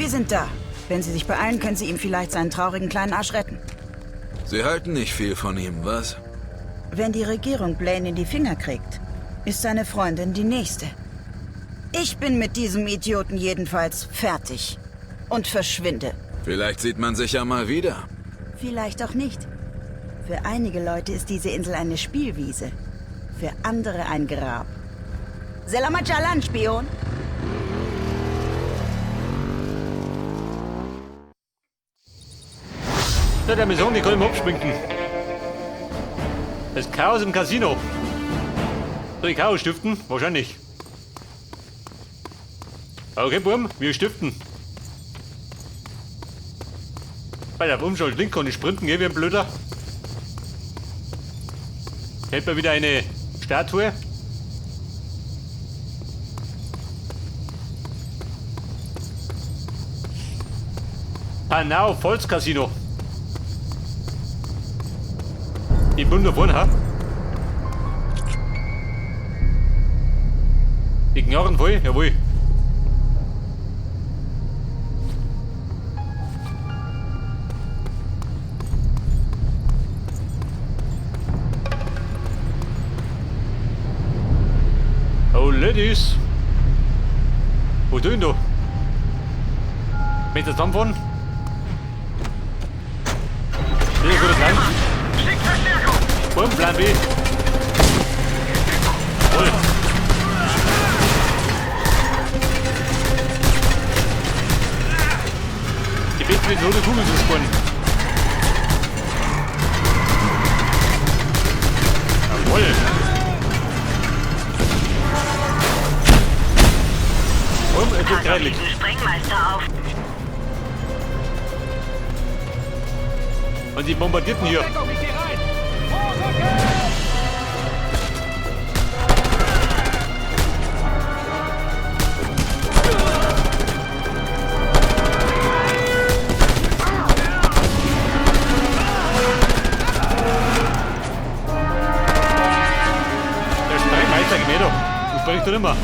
Wir sind da. Wenn Sie sich beeilen, können Sie ihm vielleicht seinen traurigen kleinen Arsch retten. Sie halten nicht viel von ihm, was? Wenn die Regierung Blaine in die Finger kriegt, ist seine Freundin die nächste. Ich bin mit diesem Idioten jedenfalls fertig. Und verschwinde. Vielleicht sieht man sich ja mal wieder. Vielleicht auch nicht. Für einige Leute ist diese Insel eine Spielwiese. Für andere ein Grab. Selamat Jalan, Spion! Ja, der Mission, die kann ich mir abschminken. Das Chaos im Casino. Soll ich Chaos stiften? Wahrscheinlich. Okay, Burm, wir stiften. Bei der Umschalt link kann ich sprinten, gell, wie ein Blöder. Hält mal wieder eine Statue. Panau Falls Casino. Ich bin da vorne, ha? Die Knarren voll, jawohl. Oh, Ladies. Wo tun da? Mit der zusammenfahren? Sehr guter Plan. Bumm, Plan B. Jawohl. Die Bett mit rote Kugel zu spawnen. Jawohl. Bumm, es wird kreidelig. Sprengmeister auf. Und die bombardierten hier. Der Sprengmeister, geh mir doch. Das bringt doch nimmer.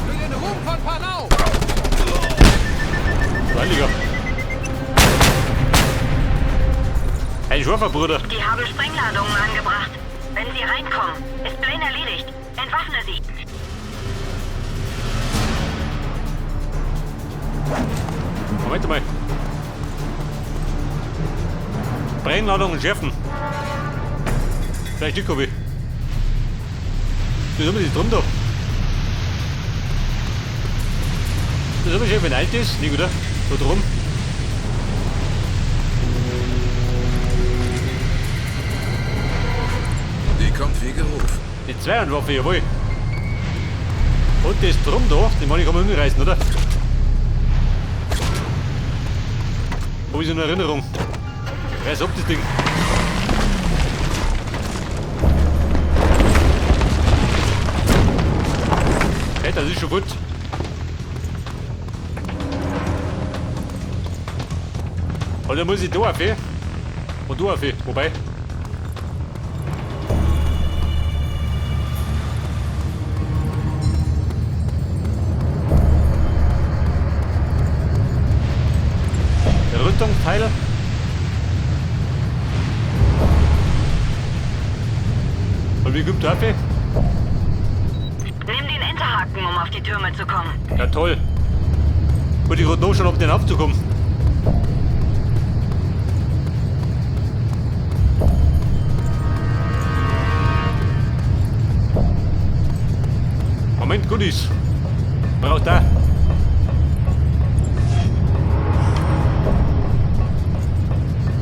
Für den Ruhm von Panau! Heiliger. Ein scharfer Bruder. Die haben Sprengladungen angebracht. Wenn sie reinkommen, ist Blaine erledigt. Entwaffne sie. Moment mal. Sprengladungen entschärfen. Vielleicht nicht, Kobi. Das ist immer das drum da. Das ist aber schön, wenn alt ist, nicht, oder? Da drum. Die kommt wie gerufen. Die Zweihandwaffe, jawohl. Und das drum da, den Mann kann man umreißen, oder? Hab ich so eine Erinnerung. Reiß ab das Ding. Hey, das ist schon gut. Oder muss ich da auf? Und da auf, wobei. Der Rüstungsteil. Und wie kommt da auf? Nimm den Enterhaken, um auf die Türme zu kommen. Ja, toll. Wollte ich gerade noch schon, ob den aufzukommen. Moment, Goodies. Braucht da.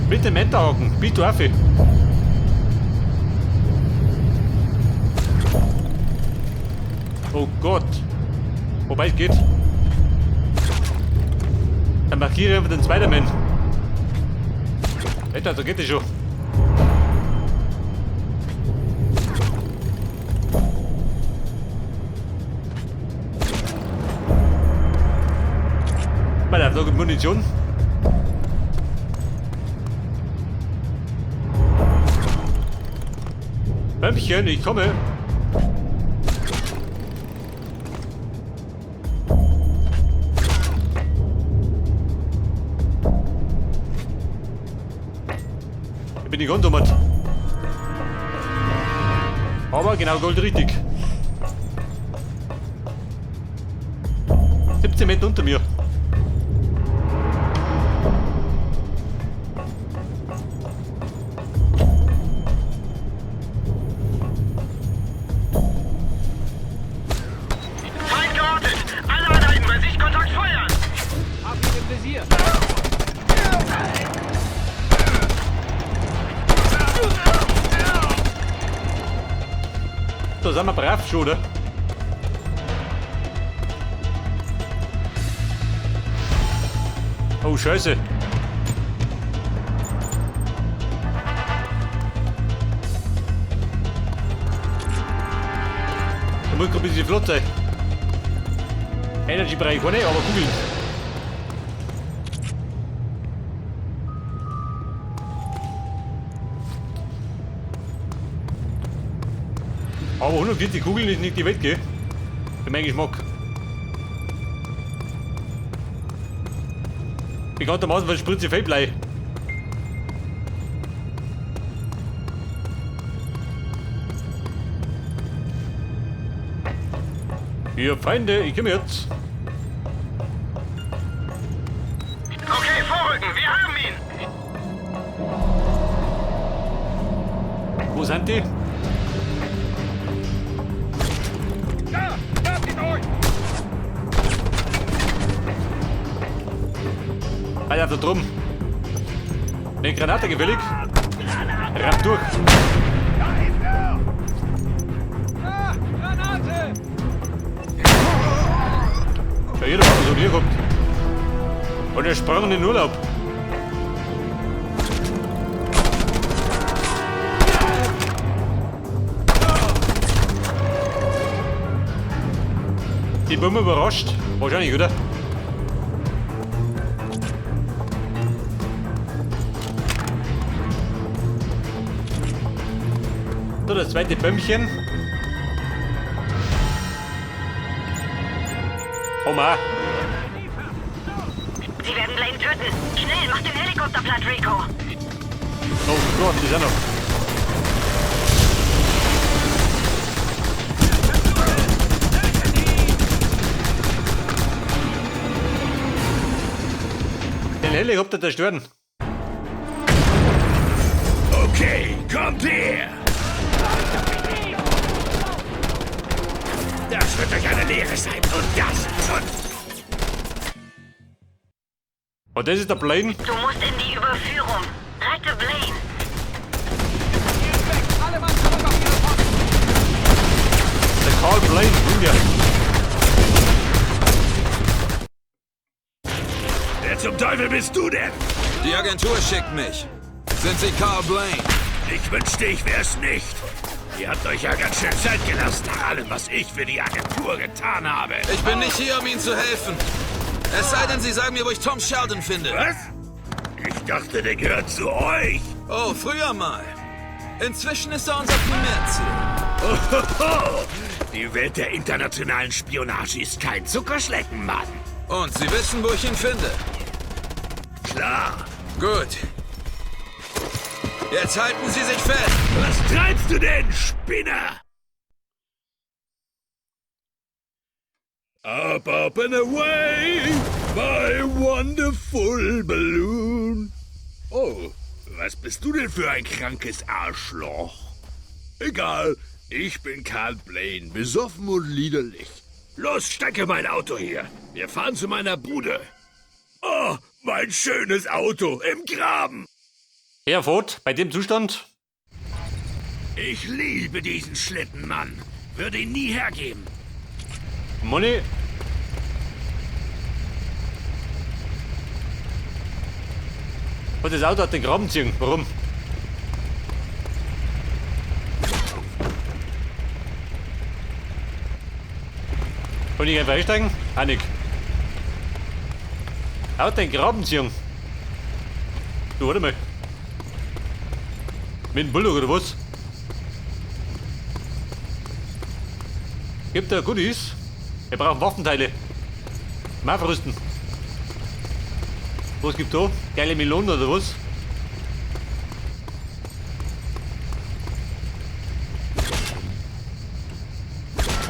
Mit dem Enterhaken. Bist du auf? Oh Gott. Wobei es geht. Dann markiere ich einfach den Spider-Man. Alter, da geht es schon. Weil er hat noch Munition. Bäumchen, ich komme. Ich bin nicht ganz dumm. Aber genau goldrichtig. 17 Meter unter mir. Feind geortet! Alle Einheiten bei Sichtkontakt feuern! Hab ihn im Visier. Da sind wir brav schon, oder? Oh, Scheiße. Da muss grad ein bisschen flott sein. Energy-Bereich keine, aber Kugeln. Aber 140 Kugeln ist nicht die Welt, gell? Für meinen Geschmack. Bekanntermaßen verspritzt sich Feldblei. Ihr Feinde, ich komme jetzt. Okay, vorrücken, wir haben ihn! Wo sind die? Da! Da ihn euch! Alter, da drum. Ne Granate gefällig. Ramm durch. Da ist er! Ah, Granate! Schau, jeder hat so hier gehabt. Und er sprang in den Urlaub. Die Bombe überrascht. Wahrscheinlich, oder? So, das zweite Bömmchen. Oh ma. Sie werden Blaine töten. Schnell, mach den Helikopter platt, Rico. Oh Gott, die sind noch. Den Helikopter zerstören. Okay, kommt her! Das wird euch eine Lehre sein. Und das und... Und das ist der Blaine. Du musst in die Überführung. Rette Blaine. Weg! Alle Mann zurück auf ihre Posten! Der Carl Blaine, Junior. Wer zum Teufel bist du denn? Die Agentur schickt mich. Sind Sie Carl Blaine? Ich wünschte, ich wär's nicht. Ihr habt euch ja ganz schön Zeit gelassen nach allem, was ich für die Agentur getan habe. Ich bin nicht hier, um Ihnen zu helfen. Es sei denn, Sie sagen mir, wo ich Tom Sheldon finde. Was? Ich dachte, der gehört zu euch. Oh, früher mal. Inzwischen ist er unser Primärziel. Ohoho. Die Welt der internationalen Spionage ist kein Zuckerschlecken, Mann. Und Sie wissen, wo ich ihn finde. Klar. Gut. Jetzt halten Sie sich fest. Was treibst du denn, Spinner? Up, up and away, my wonderful balloon. Oh, was bist du denn für ein krankes Arschloch? Egal, ich bin Carl Blaine, besoffen und liederlich. Los, stecke mein Auto hier. Wir fahren zu meiner Bude. Oh, mein schönes Auto im Graben. Herr Vogt, bei dem Zustand? Ich liebe diesen Schlitten, Mann. Würde ihn nie hergeben. Money. Und das Auto hat den Graben ziehen. Warum? Kann ich einfach einsteigen? Auch nicht. Auto den Graben ziehen. Du, warte mal. Mit dem Bulldog oder was? Gibt da Goodies? Wir brauchen Waffenteile. Mal verrüsten. Was gibt da? Geile Melonen oder was?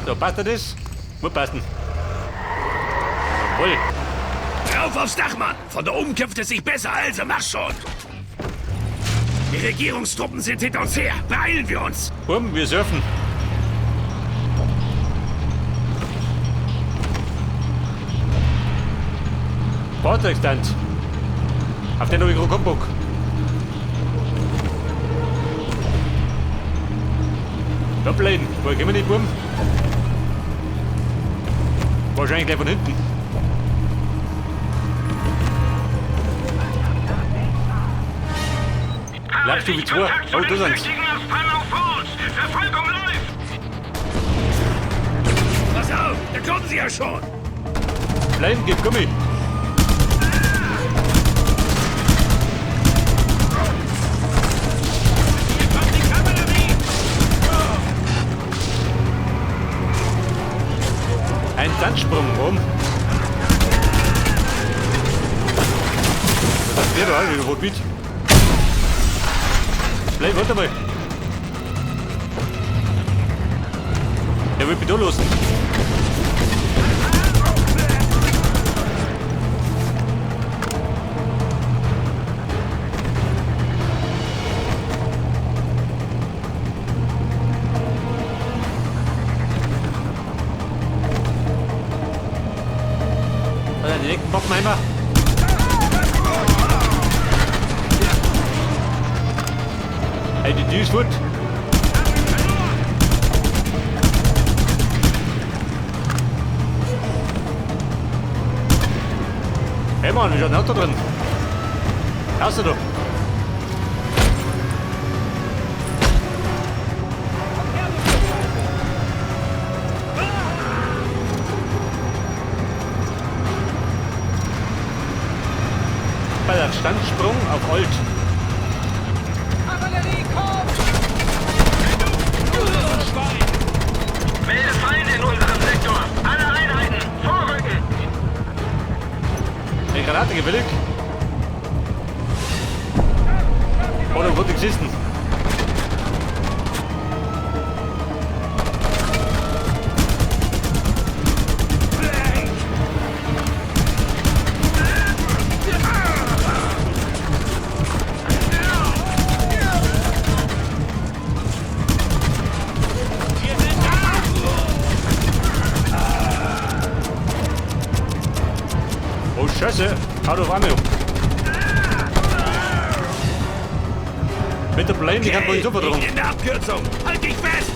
So, passt das? Muss passen. Jawohl. Rauf aufs Dach, Mann! Von da oben kämpft es sich besser, also mach schon! Die Regierungstruppen sind hinter uns her! Beeilen wir uns! Bumm, wir surfen. Fahrzeugstand. Auf den habe ich gerade keinen Bock. Da bleiben. Woher kommen die Buben? Wahrscheinlich gleich von hinten. Bleibst du wie zwei? Oh, da sind's. Verfolgung läuft! Pass auf, da kommen sie ja schon! Bleiben, gib Gummi. Hier kommt die Kavallerie! Ein Sandsprung rum. Was ist der da? Wie rot mit? Bleib, warte mal. Der will mich da losen. Alter, die nächsten Pappenheimer. Hey, die Tür ist fort. Hey Mann, wie schaut ein Auto drin? Raus da. Bei der Standsprung auf Alt. Kavallerie kommt! Melde Feinde in unserem Sektor! Alle Einheiten, vorrücken! Eine Granate gefällig. Oder wo die geschissen? Oh Scheiße, hau doch einmal. Mit der Plane, die kann wohl super drum. Ich nehme eine Abkürzung! Halt dich fest!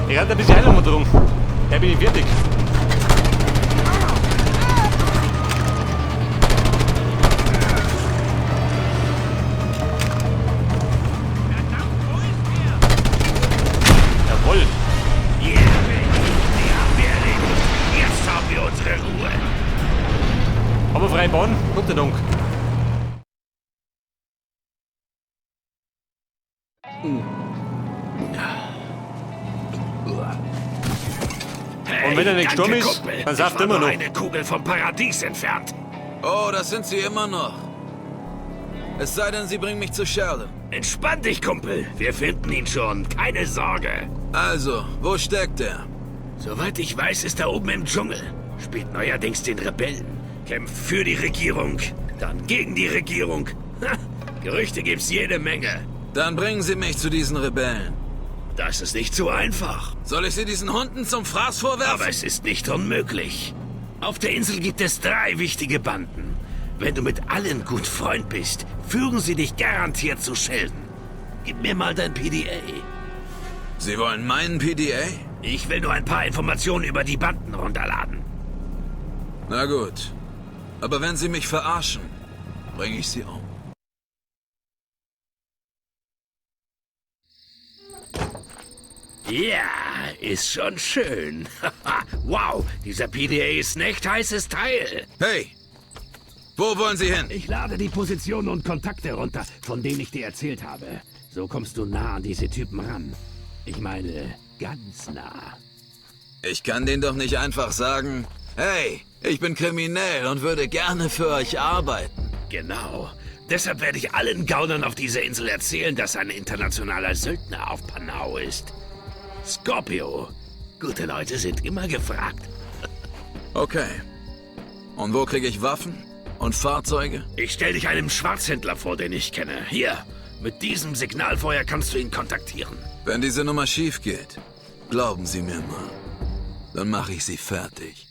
Ich hatte ein bisschen Heilung drum. Da bin ich fertig. Jawohl. Yeah, Baby! Die haben wir erledigt! Jetzt haben wir unsere Ruhe! Haben wir freie Bahn? Gott sei Dank. Hey, Und wenn er nicht danke, gestorben ist, Kumpel. dann saft Ich war immer nur noch. eine Kugel vom Paradies entfernt. Oh, das sind sie immer noch. Es sei denn, sie bringen mich zu Sheldon. Entspann dich, Kumpel. Wir finden ihn schon. Keine Sorge. Also, wo steckt er? Soweit ich weiß, ist er oben im Dschungel. Spielt neuerdings den Rebellen. Kämpft für die Regierung, dann gegen die Regierung. Ha, Gerüchte gibt's jede Menge. Dann bringen Sie mich zu diesen Rebellen. Das ist nicht so einfach. Soll ich sie diesen Hunden zum Fraß vorwerfen? Aber es ist nicht unmöglich. Auf der Insel gibt es 3 wichtige Banden. Wenn du mit allen gut Freund bist, führen sie dich garantiert zu Sheldon. Gib mir mal dein PDA. Sie wollen meinen PDA? Ich will nur ein paar Informationen über die Banden runterladen. Na gut. Aber wenn Sie mich verarschen, bringe ich Sie um. Ja, ist schon schön. Wow, dieser PDA ist ein echt heißes Teil. Hey, wo wollen Sie hin? Ich lade die Positionen und Kontakte runter, von denen ich dir erzählt habe. So kommst du nah an diese Typen ran. Ich meine, ganz nah. Ich kann denen doch nicht einfach sagen, hey, ich bin kriminell und würde gerne für euch arbeiten. Genau. Deshalb werde ich allen Gaunern auf dieser Insel erzählen, dass ein internationaler Söldner auf Panau ist. Scorpio. Gute Leute sind immer gefragt. Okay. Und wo kriege ich Waffen? Und Fahrzeuge? Ich stelle dich einem Schwarzhändler vor, den ich kenne. Hier, mit diesem Signalfeuer kannst du ihn kontaktieren. Wenn diese Nummer schief geht, glauben Sie mir mal, dann mache ich Sie fertig.